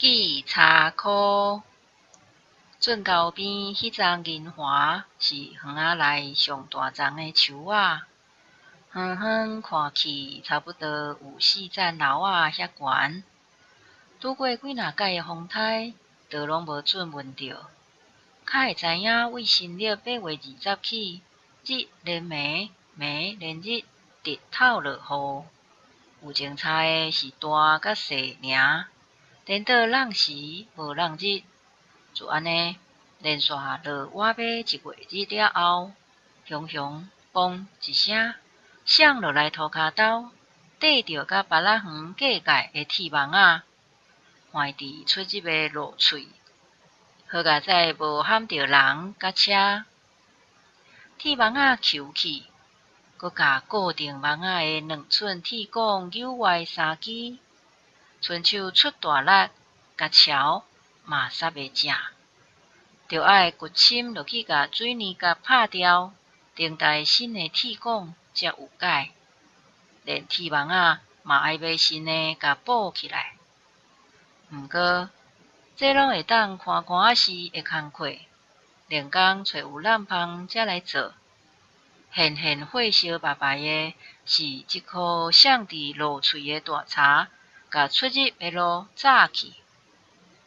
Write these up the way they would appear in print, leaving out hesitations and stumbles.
锯柴箍。圳溝邊彼叢銀樺是園仔內上大叢的樹仔，遠遠看去差不多有四層樓仔遐懸。拄過幾若擺的風颱，都攏無准聞著。較會知影對新曆八月二十起，日連暝，暝連日，直透落雨。有前差的是大佮細爾，顛倒落時無落日。就按呢，連續落倚欲一月日了後，雄雄嘣一聲，摔落來塗跤兜，綴著佮芭樂園隔界的鐵網仔，橫佇出入的路喙。好佳哉無譀著人佮車。鐵網仔虯去，閣共固定網仔的兩寸鐵管扭歪三支，伸手出大力，共撨嘛捒會正，著愛掘深落去共水泥共拍掉，等待新的鐵管才有解。連鐵網仔嘛愛買新的共補起來。毋過，這攏會當看寒仔時的工課，另工揣有攬芳才來做。現現火燒白白的是這箍摔佇路喙的大柴，共出入的路閘去。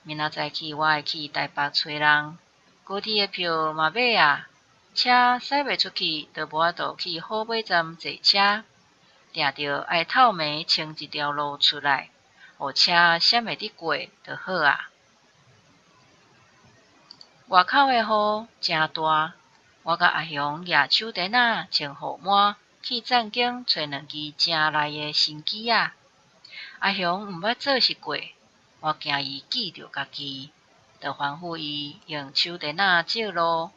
明仔早起我愛去台北揣人，高鐵的票嘛買矣，車駛袂出去，就無法度去虎尾站坐車，定著愛透暝清一條路出來，予車閃會得過就好矣。外口的雨誠大，我佮阿雄舉手電仔穿雨帽去站間揣兩支誠利的新機仔。阿雄毋捌做穡過，我驚伊鋸著家己，就吩咐伊用手電仔照路，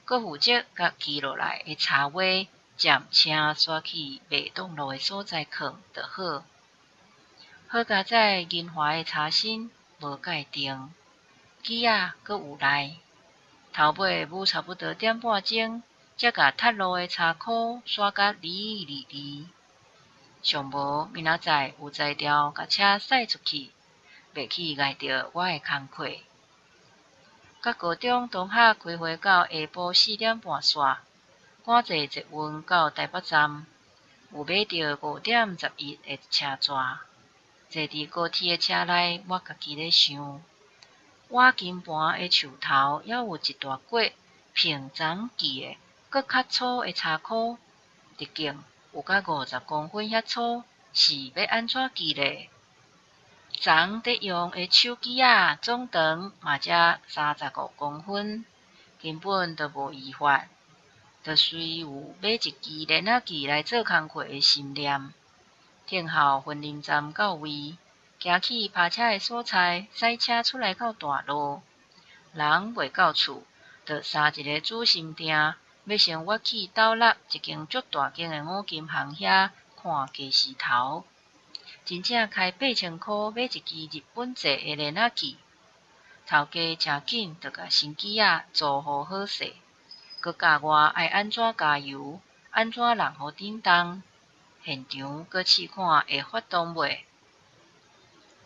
閣負責共锯落來的柴尾占車徙去袂擋路的所在囥就好。好佳哉，銀樺的柴身無蓋重，機仔閣有力。頭尾舞差不多點半鐘，才共塌路的柴箍徙甲離離離。上無明仔載有才調共車駛出去，袂去礙著我的工課。佮高中同學開會到下晡四點半煞，趕坐捷運到台北站，有買著5點11的車紙。坐佇高鐵的車內，我家己咧想。倚金盤的樹頭猶有一大塊平欉鋸的閣較粗的柴箍，直徑有甲50公分遐粗，是欲按怎鋸咧？昨佇用的手機仔總長嘛才35公分，根本就無醫法，就隨有買一支鏈仔鋸來做工課的心念。等候雲林站到位，行去泊車的所在，駛車出來到大路，人未到厝，就三一个主心定，欲先倚去斗笠一間足大間的五金行遐看家私頭，真正開八千箍買一支日本製的鏈仔鋸，頭家誠緊就共新機仔租予好勢，閣教我愛按怎加油，按怎弄予振動，現場閣試看會發動袂？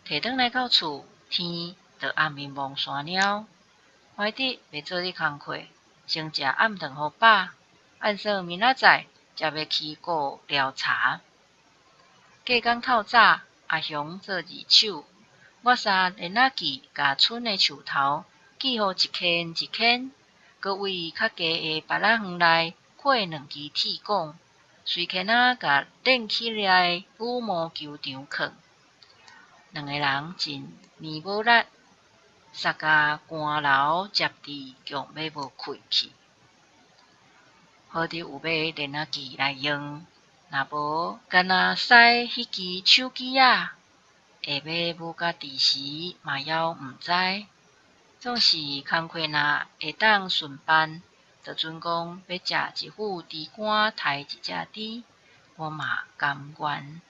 提轉來到厝，天就暗暝蒙山了。懷德欲做咧工課，先食暗頓予飽，按算明仔載才欲去顧寮柴。隔工透早，阿雄做二手，我捎鏈仔鋸共村的樹頭鋸予一牽一牽，閣對較低的芭樂園內擴兩支鐵管，隨牽仔共練起來的羽毛球場囥。兩个人真綿無力，捒共寒流接佇強欲無氣去。好佇有買鏈仔鋸來用，若無干焦駛彼支手機仔，下欲舞甲佇時嘛猶毋知。總是工課若會當順辦，就準講欲食一副豬肝刣一隻豬，我嘛甘願。